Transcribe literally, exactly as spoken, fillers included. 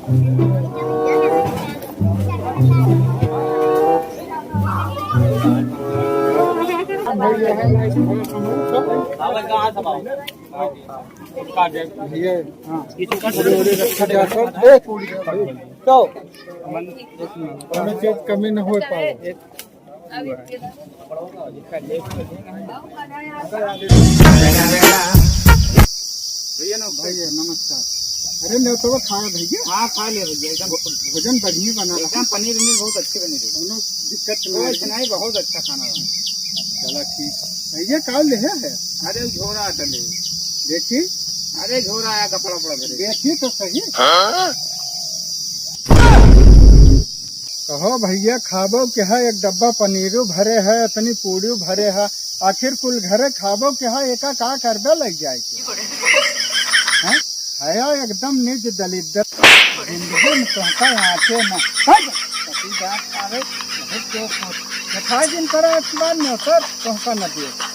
ये, हाँ। पूरी, पूरी रखा जा सब। एक, तो, हमें चीज कमी न हो पाए। भैया ना, भैया, नमस्कार। अरे, नेवतवा खाया भैया? हाँ, खा लिया भैया, एकदम। भो-, भोजन बढ़िया बना रहा। एकदम पनीर वनीर बहुत अच्छे बने थे। कोनो दिक्कत नहीं कोई है। नहीं, बहुत अच्छा खाना बना। चला ठीक। भैया, का ले है? अरे, झोरा आटा ले। देखी? अरे, झोरा आया, कपड़ा उपड़ा धरे। देखी तो सही। हाँ? कहो भैया, खाबो के है, एक डब्बा पनीरू भरे है, इतनी पूड़ियो भरे है, आखिर कुल घरे खाबो के है, एका का करबे लग जाए के? हैं? हया एकदम निज दलिद्दर, जिंदगी में तोहका आँचे ना। हट! पति जात आवे, बहुत तेज सोच। देखा जिन करा एक बार में सर, तोहका न दिए।